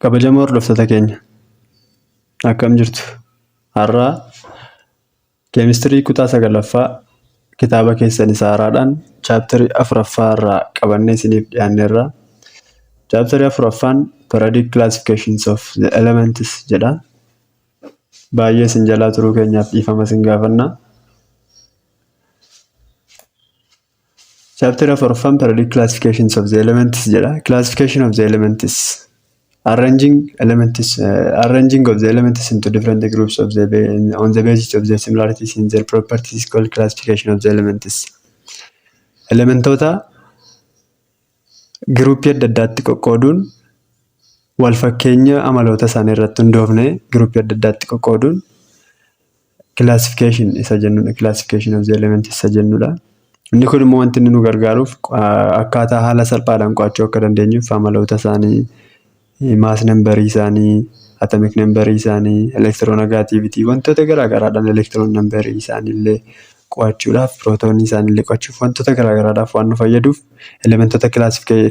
Kabajamoo hordoftoota keenya, akkam jirtu? Har'a keemistirii kutaa sagalaffaa kitaaba keessan isa haaraadhaan chaaptarii afuraffaa irraa qabannee isiniif dhiyaanneerra. Chaaptarii afuraffaan Periodic Classifications of the Elements jedha. Baay'ee isin jalaa turuu keenyaaf dhiifama isin gaafanna. Chapter afuraffaan Periodic Classifications of the Elements jedha. Classification of the Elements. Arranging elements, arranging of the elements into different groups of the on the basis of their similarities in their properties is called classification of the elements. Elementoota giruuppii adda addaatti qoqqooduun wal fakkeenya amaloota isaanii irratti hundoofne giruuppii adda addaatti qoqqooduun classification isa jennudha. Classification of the elements isa jennudha. Inni kun immoo wanti inni nu gargaaruuf akkaataa haala salphaadhaan qo'achuu akka dandeenyuuf amaloota isaanii, mass numberii isaanii, atomic numberii isaanii, electronegativity wantoota garaa garaadhaan electron numberii isaanii illee qo'achuudhaaf, pirootoonii isaanii illee qo'achuuf, wantoota garaa garaadhaaf waan nu fayyaduuf elementoota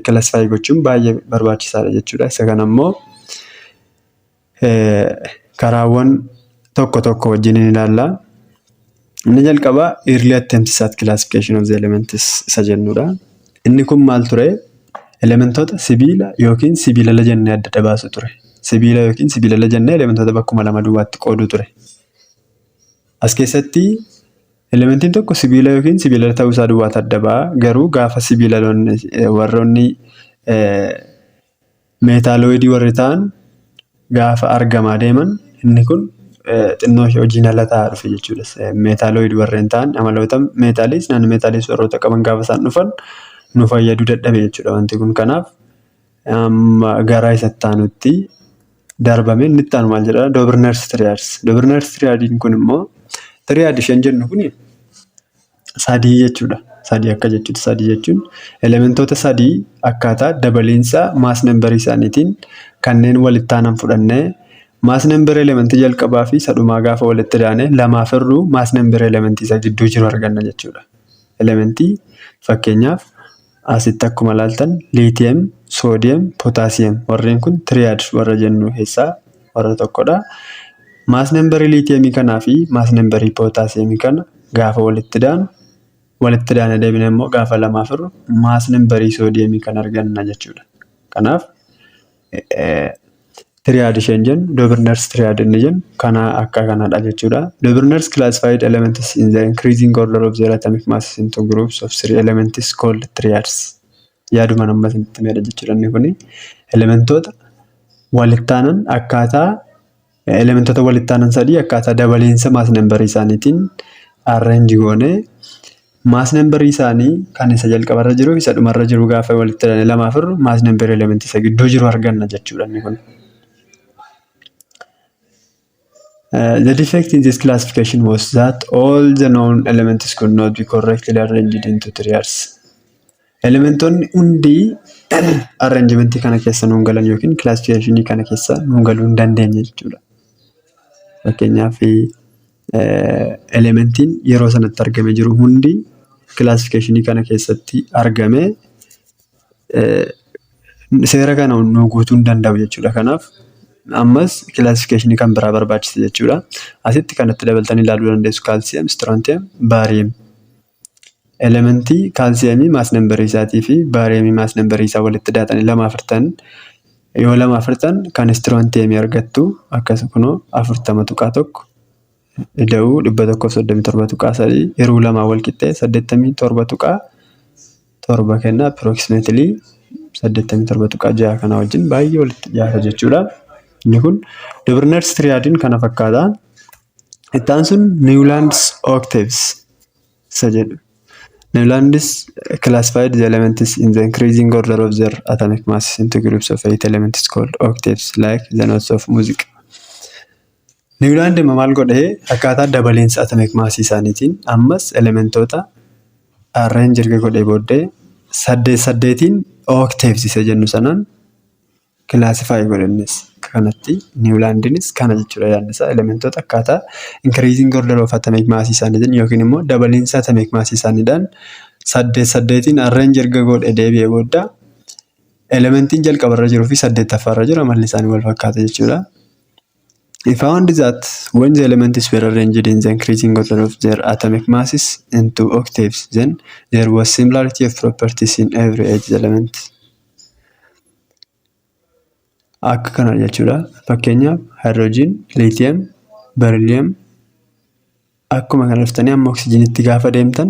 classify gochuun baay'ee barbaachisaadha jechuudha. Isa kana immoo karaawwan tokko tokko wajjin ni ilaalla. Inni jalqabaa early attempts at classification of the elements isa jennudha. Inni kun maal ture? Elementoota sibiila yookiin sibiilala jennee adda adda baasu ture. Sibiila yookiin sibiilala jennee elementoota bakkuma lama duwwaatti qooduu ture. As keessatti elementiin tokko sibiila yookiin sibiilala ta'uu isaa duwwaatu adda ba'a. Garuu gaafa sibiilaloonni warroonni meetaalooyidii warri ta'an gaafa argamaa deeman, inni kun xinnoo ishee hojiin ala ta'aa dhufe jechuudha. Metalloid warreen ta'an, amaloota meetaaliis non meetaaliis warroota qaban gaafa isaan dhufan nu fayyaduu dadhabe jechuudha wanti kun. Kanaaf amma gara isatti aanutti darbame. Inni itti aanu maal jedhaa? Dobereiner's triads. Dobereiner's triadiin kun immoo triad isheen jennu kuni sadii jechuudha. Sadii akka jechuudha. Sadii jechuun elementoota sadii akkaataa dabaliinsa mass numberii isaaniitiin kanneen walitti aanan fudhannee, mass numberii elementii jalqabaa fi isa dhumaa gaafa walitti daane lamaaf hir'uu mass numberii elementii isa gidduu jiru arganna jechuudha. Elementii fakkeenyaaf asitti akkuma ilaaltan lithium, sodium, potassium warreen kun triad warra jennu keessaa warra tokkodha. Mass numberii liitiyeemii kanaa fi mass numberii pootaasiyeemii kana gaafa walitti daanu, walitti daane deebine immoo gaafa lamaaf hir'u mass numberii soodiyeemii kan arganna jechuudha. Kanaaf triad isheen jennu, Dobereiner's triad inni jennu kana akka kanadha jechuudha. Dobereiner's classified elements in the increasing order of their atomic masses into groups of three elements called triads. Yaaduma amma isinitti himeedha jechuudha inni kuni. Elementoota walitti aanan, akkaataa elementoota walitti aanan sadii akkaataa dabaliinsa mass numberii isaaniitiin arrange goonee, mass numberii isaanii kan isa jalqabarra jiru isa dhumarra jiru gaafa walitti daane lamaaf hir'u mass numberii elementii isa gidduu jiru arganna jechuudha inni kun. The defect in this classification was that all the known elements could not be correctly arranged into triads. Elementoonni hundi arrangementii kana keessa nuun galan yookiin classificationii kana keessa nuun galuu hin dandeenye jechuudha. Fakkeenyaaf, elementiin yeroo sanatti argame jiru hundi classificationii kana keessatti argame seera kana nu guutuu hin danda'u jechuudha. Kanaaf ammas classificationii kan biraa barbaachisa jechuudha. Asitti kanatti dabaltanii ilaaluu dandeessu: calcium, strontium, barium. Elementii kaalsiyemii mass numberii isaatii fi baariyeemii mass numberii isaa walitti daatanii lama afurtan yoo lama afurtan kan istiroontiyemii argattu. Akkas kunoo 40.1 ida'uu 137.3 yeroo lamaa wal qixxee 87.7 kenna. Approximately 87.6 kana wajjin baay'ee walitti dhiyaata jechuudha. Inni kun Dobereiner's triadiin kana fakkaata. Itti aansuun Newlands octaves isa jedhu. Newlands classified the elements in the increasing order of their atomic masses into groups of eight elements called octaves, like the notes of music. Newland maal godhee? Akkaataa dabaliinsa atomic mass isaaniitiin ammas elementoota arrange erga godhee booddee saddeet saddeetiin octaves isa jennu sanaan classify godhe innis. Kanatti Newlandinis kana jechuudha yaadni isaa: elementoota akkaataa increasing order of atomic mass isaaniitiin yookiin immoo dabaliinsa atomic mass isaaniidhaan saddeet saddeetiin arrange erga godhe deebi'ee booda Elementiin jalqabarra jiruu fi saddeettaffaarra jiru amalli isaanii wal fakkaata jechuudha. He found that when the elements were arranged in the increasing order of their atomic masses into octaves, then there was similarity of properties in every eighth element. Akka kana jechuudha. Fakkeenyaaf, hydrogen, lithium, beryllium akkuma kana dhuftanii amma oksijiniitti gaafa deemtan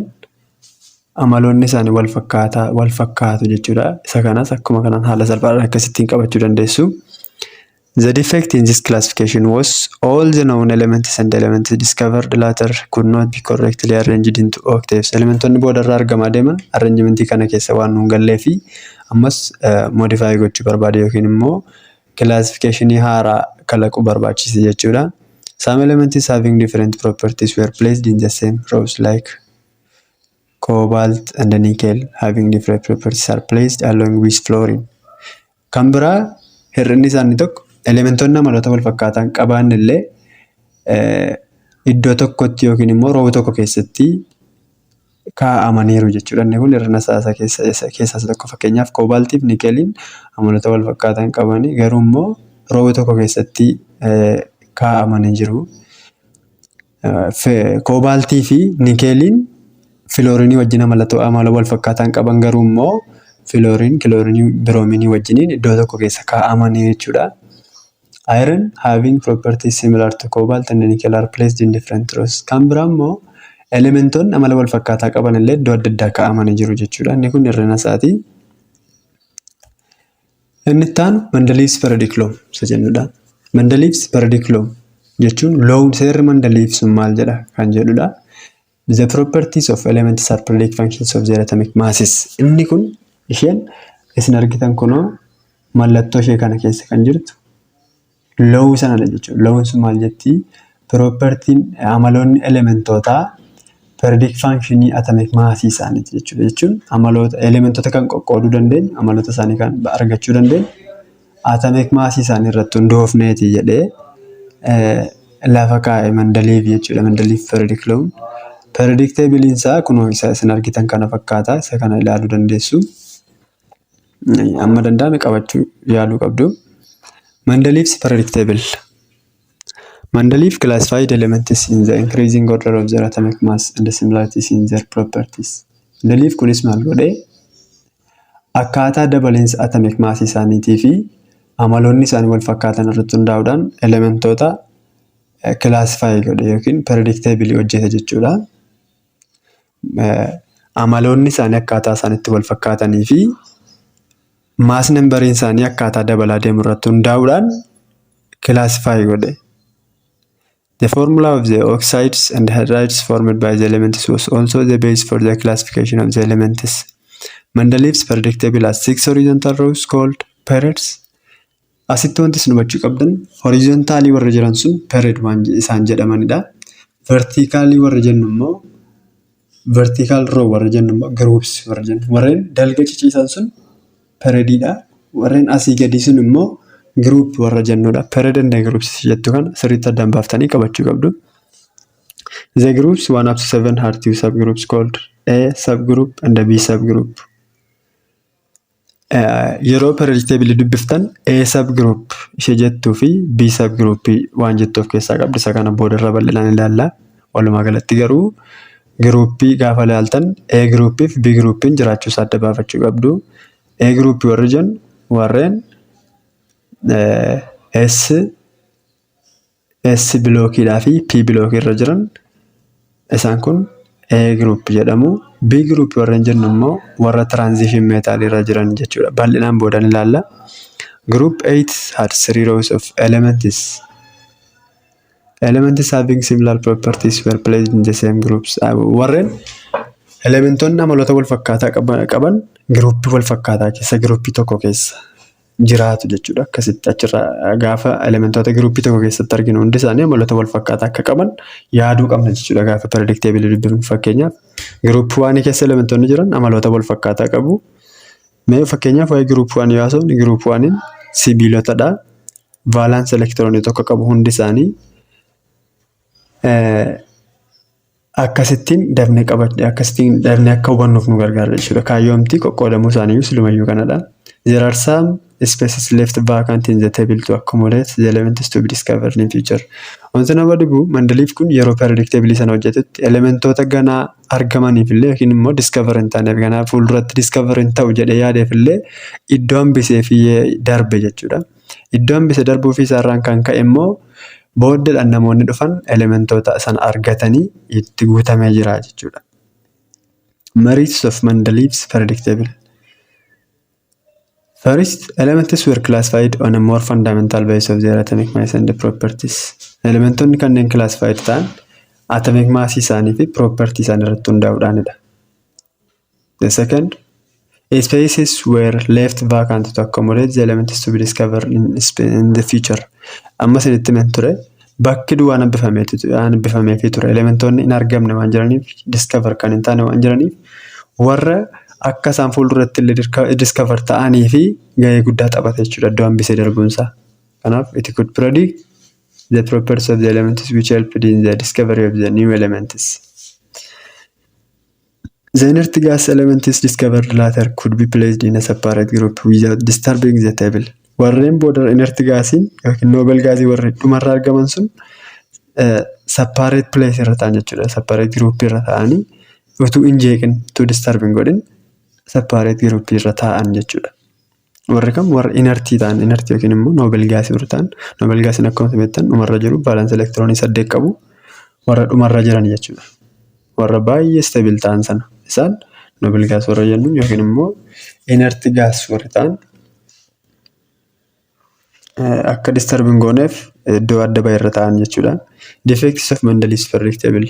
amaloonni isaanii wal fakkaataa wal fakkaatu jechuudha. Isa kanas akkuma kanaan haala salphaadhaan akkasittiin qabachuu dandeessu. The defect in this classification was all the known elements and elements discovered later could not be correctly arranged into octaves. Elementoonni boodarraa argamaa deeman arrangementii kana keessa waan nuun gallee fi ammas modify gochuu barbaade yookiin immoo classificationii haaraa kalaquu barbaachise jechuudha. Some elements having different properties were placed in the same rows, like cobalt and nickel having different properties are placed along with fluorine. Kan biraa hir'inni isaanii tokko elementoonni amaloota wal fakkaataan qaban illee iddoo tokkotti yookiin immoo row tokko keessatti kaa'amaniiru jechuudha. Inni kun hir'ina isaa keessaa isa tokko. Fakkeenyaaf, koobaltii fi nikeeliin amaloota wal fakkaataan qabanii garuu immoo row tokko keessatti kaa'amanii jiru. Koobaaltii fi nikeeliin filoorinii wajjin amala wal fakkaataan qaban garuu immoo filooriin, kiloorinii, biroominii wajjiniin iddoo tokko keessa kaa'amanii jechuudha. Iron having properties similar to cobalt and nickel are placed in different rows. Kan biraa immoo elementoonni amala wal fakkaataa qaban illee iddoo adda addaa kaa'amanii jiru jechuudha. Inni kun hir'ina isaati. Inni itti aanu Mendeleev's periodic law isa jennudha. Mendeleev's periodic law jechuun lawn seerri Mendeleev sun maal jedha kan jedhudha. The properties of elements are periodic functions of their atomic masses. Inni kun isheen isin argitan kunoo mallattoo ishee kana keessa kan jirtu law sanadha jechuudha. Lawn sun maal jettii? Propertiin amaloonni elementootaa periodic functionii atomic massii isaaniiti jechuudha. Jechuun amaloota elementoota kan qoqqooduu dandeenyu, amaloota isaanii kan argachuu dandeenyu atomic massii isaanii irratti hundoofneeti jedhee lafa kaa'e Mendeleev jechuudha. Mendeleev periodic law. Periodic table isaa kunoo isa isin argitan kana fakkaata. Isa kana ilaaluu dandeessu. Amma danda'ame qabachuu yaaluu qabdu. Mendeleev's periodic table. Mendeleev classified elements in the increasing order of their atomic mass and the similarities in their properties. Mendeleev kunis maal godhee? Akkaataa dabaleensa atomic mass isaaniitii fi amaloonni isaanii wal fakkaatan irratti hundaa'uudhaan elementoota classify godhe yookiin periodic table hojjete jechuudha. Amaloonni isaanii akkaataa isaan itti wal fakkaatanii fi mass numberiin isaanii akkaataa dabalaa deemu irratti hundaa'uudhaan classify godhe. The formula of the oxides and hydrides formed by the elements was also the base for the classification of the elements. Mendeleev's periodic table has six horizontal rows called periods. Asitti wanti isin hubachuu qabdan horizontalii warra jiran sun period waan isaan jedhamanidha. Verticalii warra jennu immoo, vertical row warra jennu immoo groups warra jennu. Warreen dalga ciciisan sun periodiidha. Warreen asii gadii sun immoo group warra jennudha. Period and groups jettu kana sirriitti addaan baaftanii qabachuu qabdu. The groups 1 up to 7 are two subgroups called A subgroup and B subgroup. Yeroo periodic table dubbiftan A subgroup ishee jettuu fi B subgroup waan jettu of keessaa qabdi. Isa kana boodarra bal'inaan ilaalla. Walumaa galatti garuu groupii gaafa ilaaltan A groupii fi B groupiin jiraachuu isaa adda baafachuu qabdu. A groupii warri jennu warreen S blockiidhaa fi P blockii irra jiran isaan kun A group jedhamu. B group warreen jennu immoo warra transition metal irra jiran jechuudha. Bal'inaan boodan ilaalla. Group 8 had three rows of elements. Elements having similar properties were placed in the same groups. Warreen elementoonni amaloota wal fakkaataa qaban groupii wal fakkaataa keessa, groupii tokko keessa jiraatu jechuudha. Akkasitti achirraa gaafa elementoota groupii tokko keessatti arginu hundi isaanii amaloota wal fakkaataa akka qaban yaaduu qabna jechuudha gaafa periodic table dubbifnu. Fakkeenyaaf, group oneii keessa elementoonni jiran amaloota wal fakkaataa qabu. Mee fakkeenyaaf waa'ee group oneii yoo haasofne, group oneiin sibiilotadha. Valence electronii tokko qabu hundi isaanii. Akkasittiin dafnee qabachuu, akkasittiin dafnee akka hubannuuf nu gargaara jechuudha. Kaayyoomti qoqqoodamuu isaanii silumayyuu kanadha. There are some spaces left vacant in the table to accommodate the elements to be discovered in future. Wanti nama dhibu, Mendeleev kun yeroo periodic table sana hojjetutti elementoota ganaa argamaniif illee yookiin immoo discover hin taaneef, ganaa fuulduratti discover hin ta'u jedhee yaadeef illee iddoo hambisee fi darbe jechuudha. Iddoo hambisee darbuu fi isaarraan kan ka'e immoo booddeedhaan namoonni dhufan elementoota sana argatanii itti guutamee jira jechuudha. Merits of Mendeleev's periodic table. First, elements were classified on a more fundamental basis of their atomic mass and properties. Elementoonni kanneen classified ta'an atomic mass isaanii fi property isaanii irratti hundaa'uudhaanidha. The second, spaces were left vacant to accommodate the elements to be discovered in the future. Amma isinitti himen ture, bakki duwwaan hambifameefii ture. Elementoonni hin argamne waan jiraniif, discover kan hin taane waan jiraniif, warra akka isaan fuulduratti illee discover ta'anii fi gahee guddaa taphata jechuudha iddoo hambisee darbuunsaa. Kanaaf, it could predict the properties of the elements, which helped in the discovery of the new elements. The inert gas elements discovered later could be placed in a separate group without disturbing the table. Warreen booda inert gasiin yookiin noble gasii warri dhumarraa argaman sun separate place irra ta'an jechuudha. Separate group irra ta'anii utuu hin jeeqin, utuu disturb hin godhin separate group irra taa'an jechuudha. Warri kam? Warra inertii ta'an, inertii yookiin immoo noble gasii warra ta'an. Noble gasiin akkuma beektan dhumarra jiru, valence electronii 8 qabu, warra dhumarra jiran jechuudha. Warra baay'ee stable ta'an sana isaan noble gas warra jennu yookiin immoo inert gas warri ta'an akka disturb hin gooneef iddoo adda bahe irra ta'an jechuudha. Defects of Mendeleev's periodic table.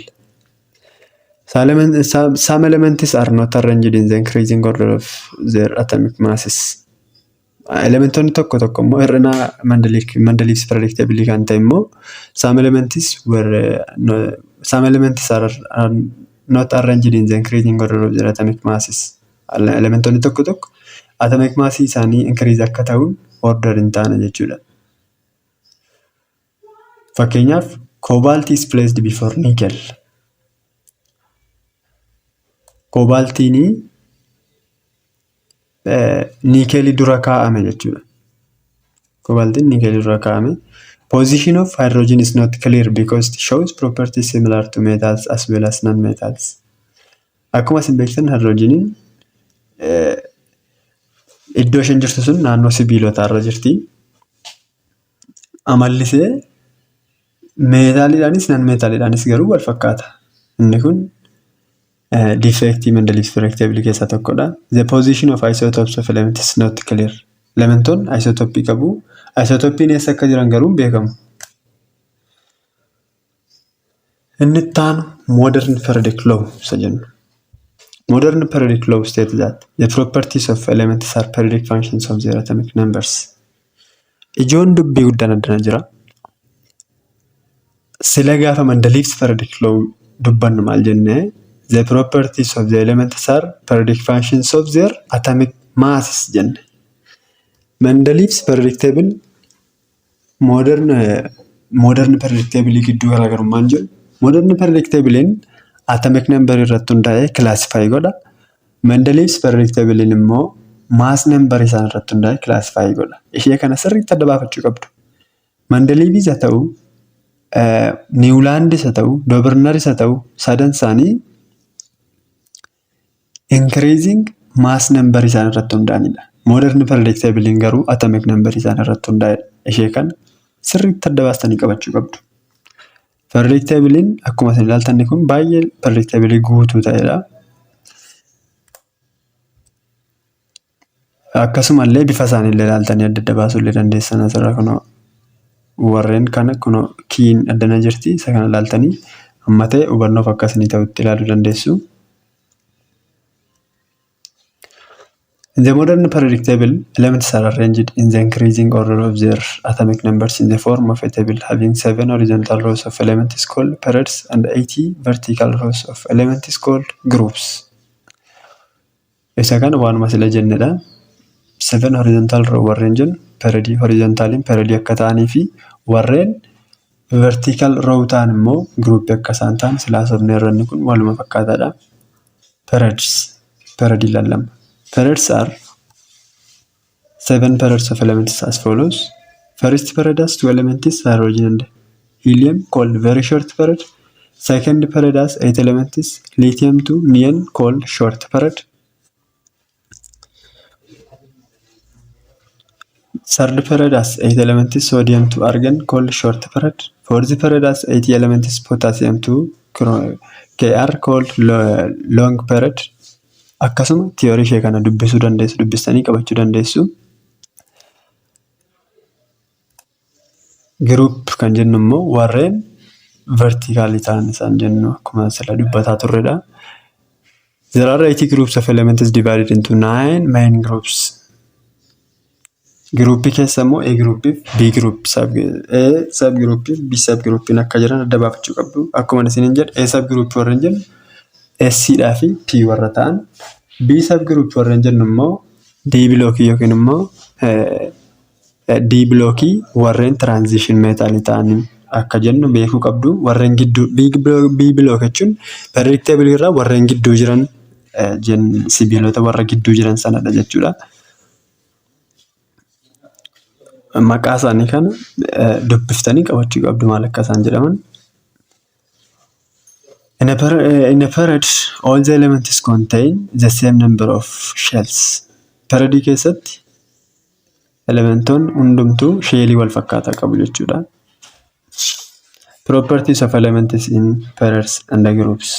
Some elements are not arranged in the increasing order of their atomic masses. Elementoonni tokko tokko immoo hir'ina Mendeleev's periodic table kan ta'e immoo some elements are not arranged in the increasing order of their atomic masses. Elementoonni tokko tokko atomic mass isaanii increase akka ta'uun order hin taane jechuudha. Fakkeenyaaf, cobalt is placed before nickel. Koobaltiin niikeelii dura kaa'ame jechuudha. Koobaltiin niikeelii dura kaa'ame. Position of hydrogen is not clear because it shows properties similar to metals as well as non-metals. Akkuma isin beektan, hydrogeniin iddoo isheen jirtu sun naannoo sibiilotaa irra jirti. Amallisee meetaaliidhaanis non meetaaliidhaanis garuu wal fakkaata. Inni kun defectii Mendeleev's periodic table keessaa tokkodha. The position of isotopes of elements is not clear. Elementoonni isotopii qabu. Isotopiin eessa akka jiran garuu hin beekamu. Inni itti aanu modern periodic law isa jennu. Modern periodic law states that the properties of elements are periodic functions of their atomic numbers. Ijoon dubbii guddaan addana jira. Sila gaafa Mendeleev's periodic law dubbannu maal jennee? The properties of the elements are periodic functions of their atomic masses jenne. Mendeleev's periodic table, modern periodic table gidduu garaagarummaan jiru, modern periodic tablein atomic number irratti hundaa'ee classify godha. Mendeleev's periodic tablein immoo mass number isaan irratti hundaa'ee classify godha. Ishee kana sirriitti adda baafachuu qabdu. Mendeleevis haa ta'u, Newlandis haa ta'u, Dobereineris haa ta'u, sadan isaanii increasing mass number isaan irratti hundaa'anidha. Modern periodic table garuu atomic number isaan irratti hundaa'edha. Ishee kana sirriitti adda baastanii qabachuu qabdu. Periodic tablein akkuma isin ilaaltan kun baay'ee periodic table guutuu ta'edha. Akkasumallee bifa isaaniillee ilaaltanii adda adda baasuu illee dandeessan. Asirra kunoo warreen kana kunoo kiin addana jirti, isa kana ilaaltanii amma ta'e hubannoof akka isinii ta'utti ilaaluu dandeessu. In the modern periodic table, elements are arranged in the increasing order of their atomic numbers in the form of a table having seven horizontal rows of elements called periods and 80 vertical rows of elements called groups. Isa kana waanuma sila jennedha. Seven horizontal row warreen jennu periodii horizontaliin periodii akka ta'anii fi warreen vertical row ta'an immoo groupii akka isaan ta'an silaa haasofneerra, inni kun waluma fakkaataadha. Periods, periodii lallama. Periods are Seven periods of elements as follows. First period has two elements, hydrogen and helium, called very short period. Second period has eight elements, lithium to neon, called short period. Third period has eight elements, sodium to argon, called short period. Fourth period has eight elements, potassium to Kr, called long period. Akkasuma tiyoorii ishee kana dubbisuu dandeessu, dubbistanii qabachuu dandeessu. Group kan jennu immoo warreen verticalii ta'an isaan jennu akkuma sila dubbataa turredha. There are 80 groups of elements divided into nine main groups. Groupii keessa immoo A groupii fi B group, A sub groupii fi B sub groupiin akka jiran adda baafachuu qabdu. Akkuma isiniin jedhe, A sub groupii warreen jennu S dhaa fi P warra ta'an, B sub groupii warreen jennu immoo D blockii yookiin immoo D blockii warreen transition metalii ta'anii akka jennu beekuu qabdu. Warreen gidduu, B block jechuun periodic table irraa warreen gidduu jiran, sibiilota warra gidduu jiran sanadha jechuudha. Maqaa isaanii kana dubbiftanii qabachuu qabdu, maal akka isaan jedhaman. In a period, all the elements contain the same number of shells. Periodii keessatti elementoonni hundumtuu shellii wal fakkaataa qabu jechuudha. Properties of elements in periods and groups.